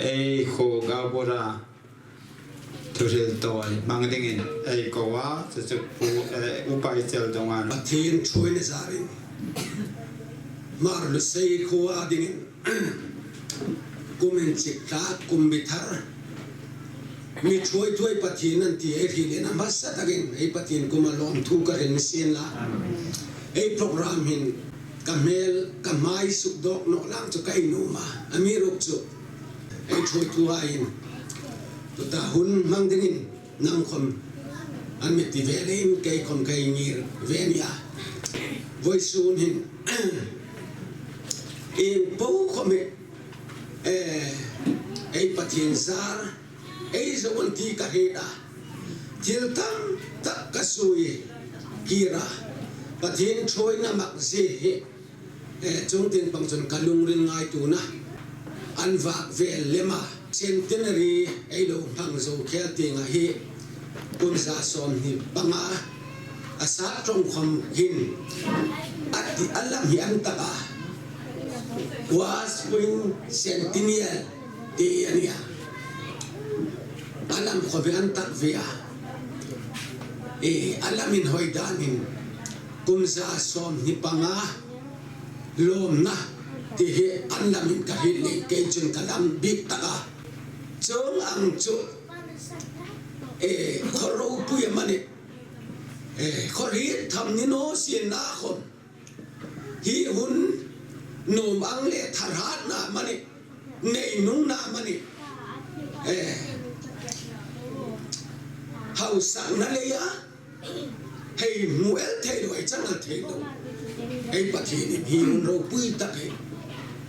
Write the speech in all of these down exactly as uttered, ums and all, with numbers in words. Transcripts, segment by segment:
Ei khuo Gaubura thuhril tawi hmang dingin ei ko a, chu chu Pu, eh, Upa Ichel Dongan. Pathien ṭhuoina zarin Hmar Lusei khuo a dingin kum inchik thlak, kum bithar mi ṭhuoitu ei Pathien an ti ei hril a, a hmasa takin ei Pathien kuoma lawmthu ka hril ni sien la. Ei program hin ka hmel, ka hmai sukdawk naw lang chu ka nuom a, amiruokchu ei ṭhuoituhaiin tuta hun hmang dingin nang khom an mi ti ve leiin kei khom ka ngir ve a nih a. Vawisun hin ieng po khom hi, eh, ei Pathien zar ei zo an ti ka hriet a. Thil tam tak ka sui kir a. Pathien ṭhuoina mak zie hi, eh, chuong tieng pang chun ka lungril ngaituona an vak vel lem a. Centenary ei lo hmang zo khel tieng a hi, kum za sawmhni panga a sat ṭawng khom hin a ti, a lam hi an tak a, quinquentennial ti a nih a. A lam khom hi an tak ve a. Eh, a lam inhawi danin kum za sawmhni panga lawmna ti hi an lamin ka hriet leiin kei chun ka lam bik tak a. Chuong ang chu, eh, khaw ropui amanih, eh, khaw hriet tham ni naw sien a khom, hi hun nuom ang le thahatna amanih, nei nungna amanih, eh, hausakna leia hei hmu el thei lo, hei chang el thei lo ei Pathienin hi hun ropui tak hi,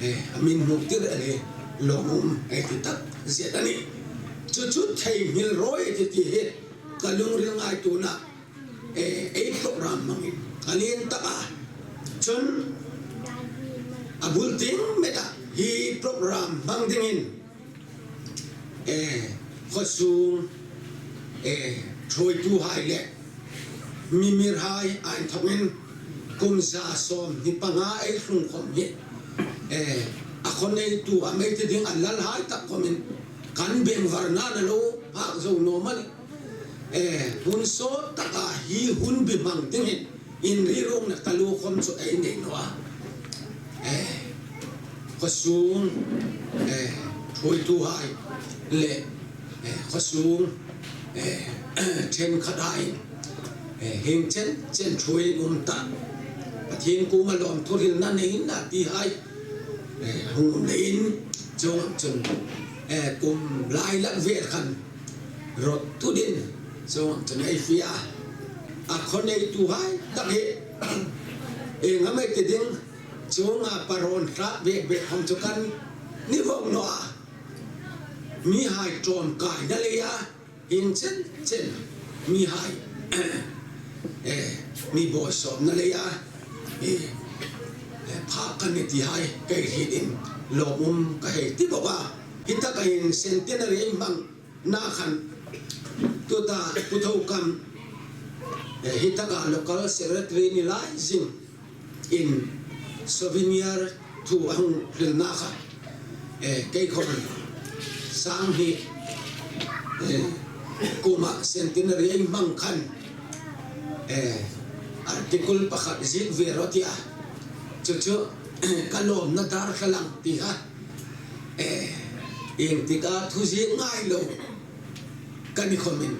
eh, a mi hmu tir el hi lawmum ei ti tak zet a nih. Chu chu theinghil rawi ei ti ti hi ka lungril ngaituona, eh, ei program hmangin a lien tak a. Chun a bul tieng meta hi program hmang dingin, eh, khawsung, eh, ṭhuoituhai le mimirhai a inthawkin kum za sawmhni panga ei tlung khom hi, eh, a khaw neitu a mi ti ding a lalhai tak khomin kan bengvarna a lo phak zo naw amanih. Eh, hun sawt taka hi hun bi hmang dingin inril ruongna taluo khom chu ei nei naw a. Eh, khawsung, eh, ṭhuoituhai le, eh, khawsung, eh, ṭhenkhathai, eh, hieng chen chen ṭhuoi um ta, Pathien kuoma lawmthu hrilna nei inla tihai, eh, hung um leiin chuong ang chun, eh, kum lai lak vel khan rawt tutin chuong ang chun ei fe a. A khaw neituhai tak hi, eh, ieng am ei ti ding, chuonga parawn hlak bek bek khom chu kan ni vawng naw a. Mihai ṭawmkaina leia hieng chen chen mihai, eh, mi bawisawmna leia, eh, eh, phak kan ni tihai ka hrietin lawmum ka hei ti bawk a. Hi taka hin centenary ei hmangna khan tuta Pu Thokam, eh, hi taka local secretary ni lai zing in souvenir thu a hung hrilna kha, eh, kei khom sang hi, eh, kuoma centenary ei hmang khan, eh, article pakhat ziek ve rawh ti a. Chu chu ka lawmna dar thlalang ti kha, eh, ieng tika thu ziek ngai lo ka ni khomin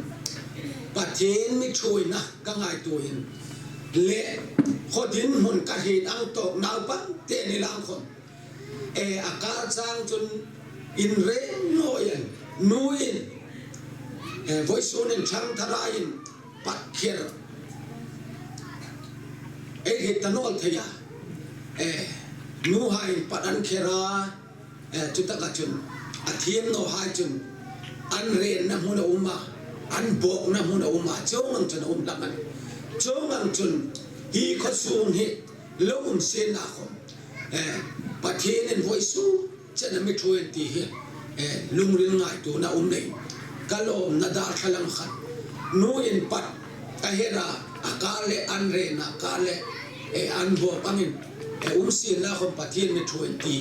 Pathien mi ṭhuoina ka ngaituoin le khaw dinhmun ka hriet ang tawk naupang te ni lang khom, eh, a kar chang chun inreng naw el nuin, eh, vawisun in ṭhangthara in pat kher ei hriet ta naw el thei a, eh, nuhaiin pat an kher a, eh, chu taka chun a thiem nawhai chun an renna hmun a um a, an bawkna hmun a um a, chuong ang chun a um hlak a nih. Chuong ang chun hi khawsung hi lo um sienla khom, eh, Pathienin vawisun chena mi ṭhuoi an ti hi, eh, lungril ngaituona um leiin ka lawmna dar thlalang khan nuin pat a her a, a kar le an renna kar le, eh, an bawk angin, eh, um sienla khom Pathien mi ṭhuoi an ti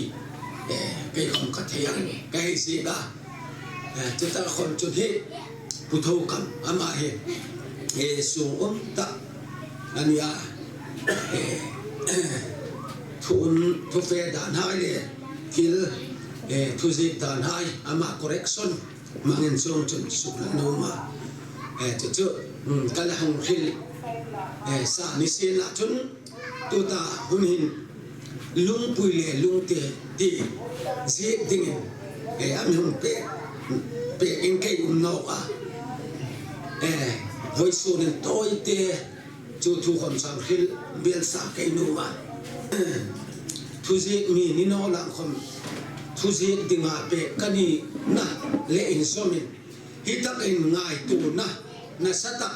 eh, kei khawm ka thei ang ni, ka hei ziek a. Eh, chuta khawm chu hi Pu Thokam ama hi, eh, sungum tak a ni a. Eh, thu um, thu fe dan hai le thil, eh, thu ziek dan hai ama correction hmangin chuong chun suklang a um a. Eh, chu chu, hmm, ka la hung hril, eh, sa ni sien la chun, tuta hun hin lungpui le lungte ti ziek dingin, eh, a mi hung pek, pek in kei um nawk a. Eh, vawisun hin tawite chu thu khawm chang hril biel sa kei nuom a. Thu ziek mi ni naw lang khawm thu ziek dinga pek ka ni na le inzawmin hi takin ngaituona nasa tak,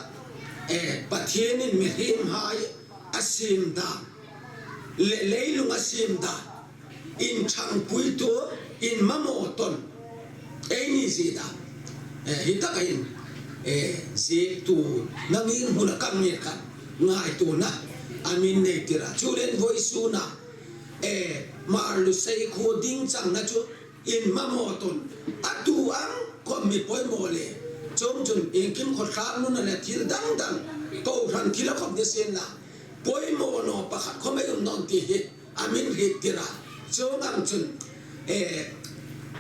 eh, Pathienin mihriemhai a siem dan le leilung a siem dan, inṭhangpuitu, inmamaw tawn ei ni zie dan, eh, hi taka hin, eh, ziektu nangin hmuna ka ngir khan ngaituona a min nei tir a. Chuleiin vawisuna, eh, Hmar Lusei khuo ding changna chu inmamaw tawn, a tu ang khawm mi poimaw le, chuong chun iengkim khawtlang nuna le thil dang dang, kohran thila khawm ni sien la, poimaw naw pakhat khawm ei um naw ti hi a min hriet tir a. Chuong ang chun, eh,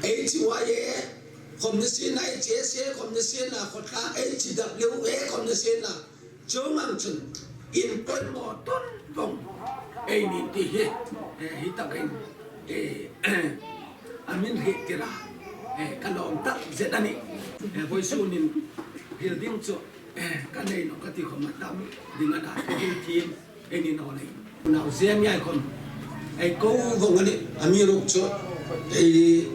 H Y A khawm ni sien la, H S A khawm ni sien la, khawtlang H W A khawm ni sien la, chuong ang chun inpoimaw tawn vawng ei ni ti hi, eh, hi takin, eh, a min hriet tir a, eh, ka lawm tak zet a nih. Eh, vawisunin hril ding chu, eh, ka nei naw ka ti khawm a tam ding a, ka hril thiem ei ni naw nih. Nau zem ngei khawm ei ko vawng a nih, amiruokchu ei,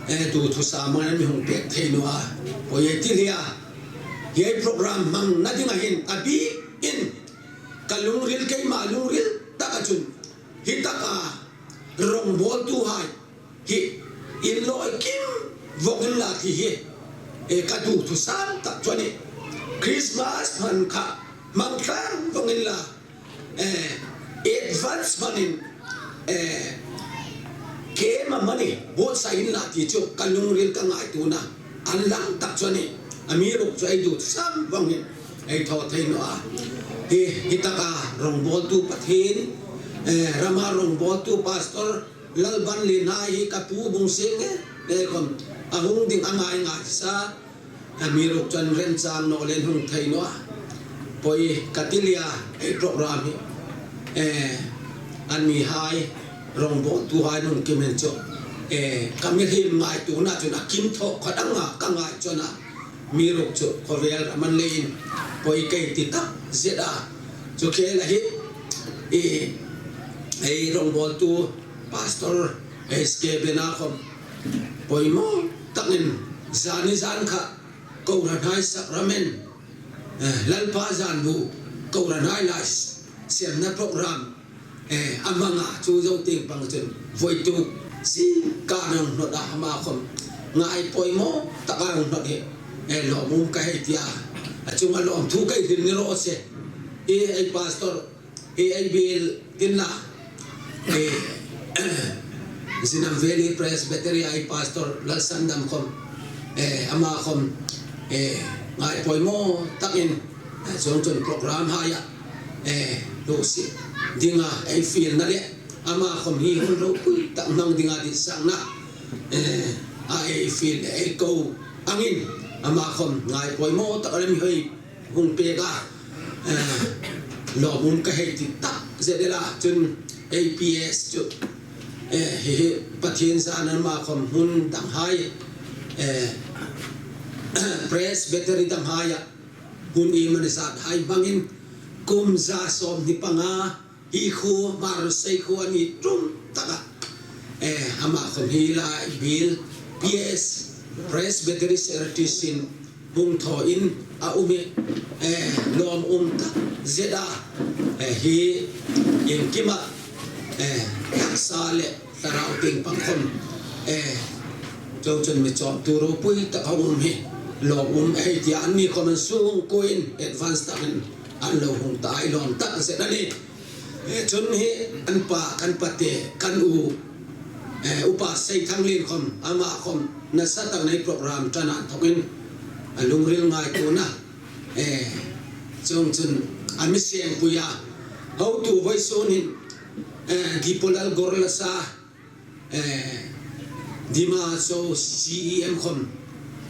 eh, tu thusam a mi hung pek thei naw a, pawi ei ti lem a. Hi ei program hmangna dinga hin a bikin ka lungril, keima lungril taka chun hi taka rawngbawltuhai hi inlawi kim vawng inla ti hi, eh, ka duthusam tak chu a nih. Christmas hman kha hmang tlang vawng inla, eh, advance hmanin, eh, keima mani buotsai inla ti chu ka lungril ka ngaituona a lang tak chu a nih. Amiruokchu ei duthusam vawngin ei thaw thei naw a. Hi, hi taka rawngbawltu Pathien, eh, rama rawngbawltu Pastor Lalbanlienhai hi ka pu bung seng e, e khawm a hung ding a ngai ngai sa, amiruokchu an remchang naw leiin hung thei naw a. Pawi ka ti lem a, ei program hi, eh, an mihai, rawngbawltuhai hung kim en chu, eh, ka mihriem ngaituona chun a kim thaw khat anga ka ngai chu a nih. Amiruokchu khawvel ram an leiin pawi ka ti tak zet a. Chu khela hi, eh, ei rawngbawltu Pastor S K Bena khawm poimaw takin zani zan kha kohranhai sakramen, eh, Lalpa zanbu kohranhai lai siemna program, eh, a hmang a, chu zo tieng pang chun voituk si ka hang hnawt a, ama khawm ngai poimaw taka hang hnawt hi, eh, lawmum ka hei ti a. A chunga lawmthu ka hril ni raw se. Eh, ei Pastor, eh, ei biel tin la, eh, Zinam Valley Presbytery a ei Pastor Lalsandam khawm, eh, ama khawm, eh, ngai poimaw takin, eh, chuong chun programhai a, eh, lo si dinga ei fielna le ama khawm hi hun ropui tak hmang dinga ditsakna, eh, a ei fiel le ei ko angin ama khawm ngai poimaw tak a mi hei hung pek a, eh, lawmum ka hei ti tak zet el a. Chun A P S chu, eh, hi, hi Pathien zan ama khawm hmun danghai, eh, Presbytery danghai a hmun iemani zathai hmangin kum za sawmhni panga hi khuo, Hmar Lusei khuo a ni tum taka, eh, ama khawm hi lai biel P S Presbytery Secretary sin hung thawin a um hi, eh, lawmum tak zet a, eh, hi iengkima, eh, taksa le thlarau tieng pang khawm, eh, chuong chun mi chawmtu ropui tak a um hi lawmum ei ti a, anni khawm an sungkuoin advance takin an lo hung ta ei lawm tak zet a nih. Eh, chun hi kan pa, kan pate, kan u, eh, Upa Seithanglien khawm, ama khawm nasa takin ei program ṭan a inthokin a lungril ngaituona, eh, chuongchun a mi sengpui a. Hotu vawisun hin, eh, Dipulalal Gorlasa, eh, Dima Zo C E M khawm,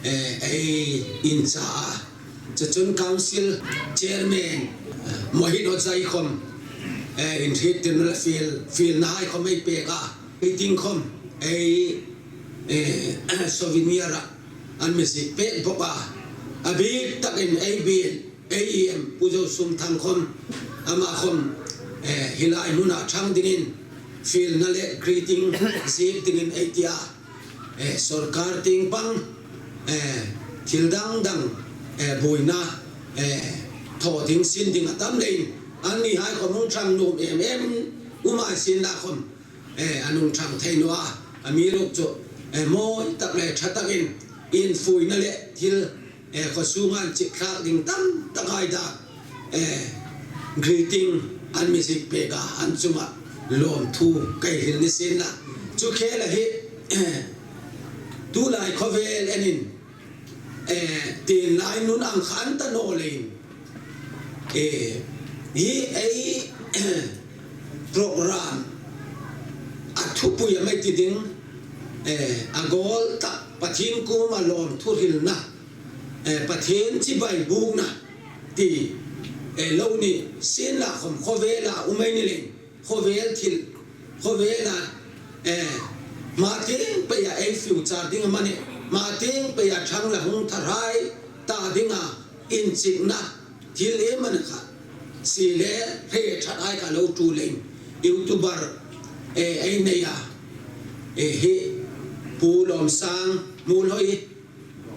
eh, ei incha a. Chu chun Council Chairman, eh, Mohin Hojai khawm, eh, inhriettirna le fiel, fielna hai khawm ei pek a. Ei tieng khawm, ei, eh, souvenir-a an mi ziek pek bawk a. A bik takin ei biel, ei E M Pu Zosumthang khawm, ama khawm, eh, hi lai hmuna ṭhang dingin, fielna le greeting ziek dingin ei ti a. Eh, sawrkar tieng pang, eh, thil dang dang, eh, buoina, eh, thaw ding, sin ding a tam leiin, anni hai khawm hung ṭhang nuom em em um a, sienla khawm, eh, an hung ṭhang thei naw a. Amiruokchu, eh, mawi tak le ṭha takin infuina le thil, eh, khaw sunga inchik thlak ding tam tak hai dak, eh, greeting an mi ziek pek a, an chunga lawmthu ka hril ni sienla. Chu khela hi, eh, tulai khawvel enin, eh, tienlai nun ang kha an ta naw leiin, eh, hi ei program a thupui a mi ti ding, eh, a goal tak Pathien kuoma lawmthu hrilna, eh, Pathien chibai bukna ti, eh, lo ni sienla khawm, khawvela um ei ni leiin, khawvel thil, khawvela, eh, hma tieng peia ei future ding amanih, hma tieng peia ṭhang la hung tharhai ta dinga inchikna thil iem a ni kha, sie le hre ṭhat hai kha lo ṭul leiin, YouTuber, eh, ei nei a, eh, hi Pu Lawmsang Muolhoi,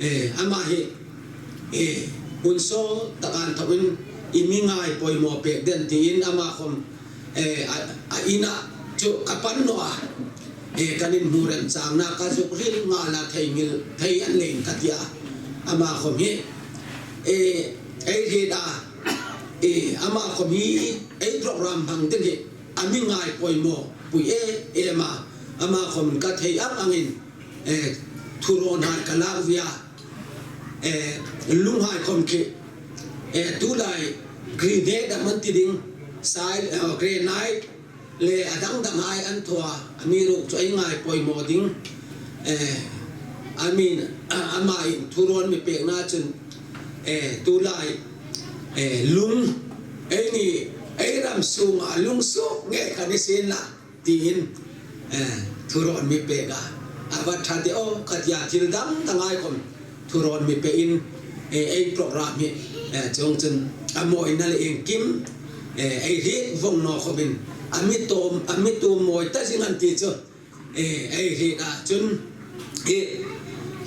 eh, ama hi, eh, hun sawt taka inthokin i mi ngai poimaw pek den tiin ama khawm, eh, a, a ina chu ka pan naw a. Eh, kan inhmu remchangna ka zuk hril nghal a, theinghil thei a ni leiin ka ti a. Ama khawm hi, eh, ei hriet a, eh, ama khawm hi ei program hmang ding hi a mi ngai poimawpui em em a. Ama khawm ka thei ang angin, eh, thurawn hai ka lak ve a, eh, lunghai khawm khi, eh, tulai grenade am an ti ding, sai, eh, grenade le a dang dang hai an thaw a, amiruokchu ei ngai poimaw ding, eh, a mi, ah, amain thurawn mi pekna chun, eh, tulai, eh, lung, eini, ei ram sunga lung suok ngei kha ni sienla tiin, eh, thurawn mi pek a. A va ṭha de aw ka ti a, thil dang dang hai khawm thurawn mi pein, eh, ei program hi, eh, chuongchun a mawina le iengkim, eh, ei hriet vawng naw khawmin a mi tuom, a mi tuom mawi ta zing an ti chu, eh, ei hriet a. Chun, eh,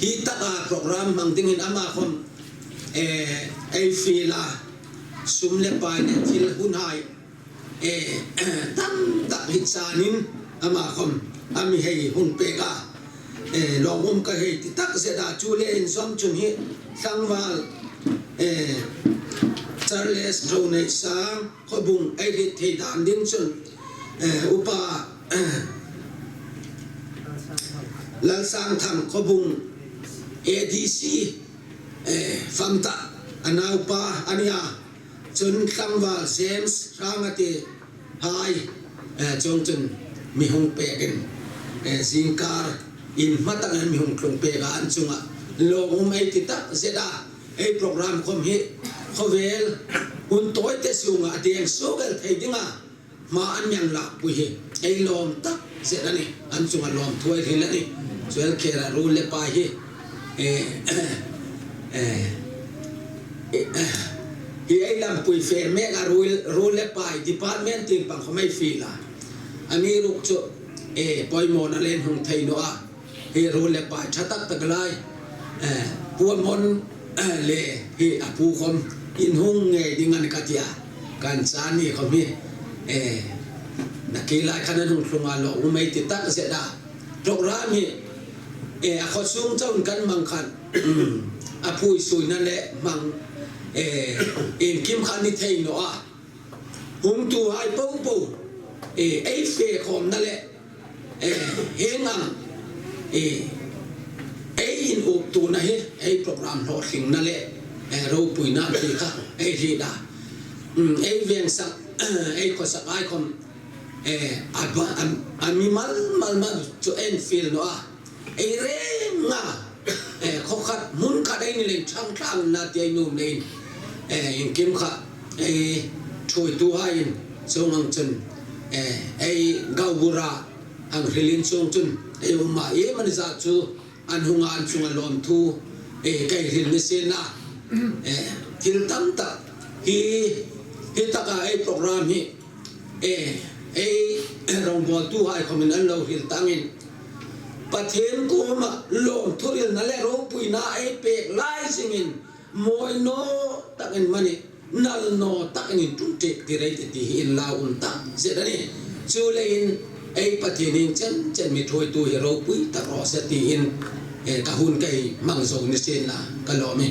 hi taka program hmang dingin ama khawm, eh, ei fiel a, sum le pai le thil hun hai, eh, tam tak hi chanin ama khawm a mi hei hung pek a. Eh, lawmum ka hei ti takzet a, chu le inzawm chun hi tlangval, eh, Charles Roneisang Khawbung ei hriet thei dan ding chun, eh, Upa Lalsangthang Khawbung A D C, eh, fam ta, a naupa a nia. Chun tlangval James Rangate hai, eh, chuongchun mi hung pekin, eh, zingkar in hma takin mi hung tlung pek a, an chunga lawmum ei ti takzet a. Ei program khawm hi khawvel hun tawite sunga a deng suok el thei dinga hma an mi hang lakpui hi ei lawm takzet a nih, an chunga lawmthu ei hril a nih. Chu el khela ruol le pai hi, eh, eh, eh, hi ei lampui fe mek a, ruol, ruol le pai department tieng pang khawm ei fiel a. Amiruokchu, eh, poimawna le inhung thei naw a. Hi ruol le pai ṭha tak tak lai, eh, Pu Amon, eh, le hi a pu khawm inhung ngei ding a nih ka ti a. Kan cha ni khawm hi, eh, nakie lai khan an hung tlung a, lawmum ei ti takzet a. Program hi, eh, a khaw sung chauin kan hmang khan, a phuisuina le hmang, eh, iengkim kha ni thei naw a. Hungtuhai popo, eh, ei fe khawmna le Eh, hieng ang, eh, ei inuktuona hi, ei program hlawtlingna le, eh, ropuina ti kha, ei hriet a. Mm, ei vêngsak, ei khawsak ei khawm, eh, a ba-, a, a mi mal, mal, mal chu ei fiel naw a. Ei rênga, eh, khaw khat, hmun khat ei ni leng chang tlang na ti ei nuom leiin, eh, iengkim kha, eh, ṭhuoituhaiin, chuong ang chun, eh, ei gaubura, hang hrilin chuong chun, ei um a, iemani zat chu an hung a, an chunga lawmthu, eh, ka hril ni sien a, eh, thil tam tak hi, hi taka ei program hi, eh, ei rongbawltuhai khawmin an lo hril ta angin, Pathien kuoma lawmthu hrilna le ropuina ei pêk lai zingin, mawi naw takin mani, nal naw takin inṭhungtir ei ti ti hi inlau um tak zet a nih. Chuleiin ei Pathien hin chen chen mi ṭhuoitu hi ropui ta raw se tiin, eh, ka hun ka hmang zo ni sien la ka lawm e.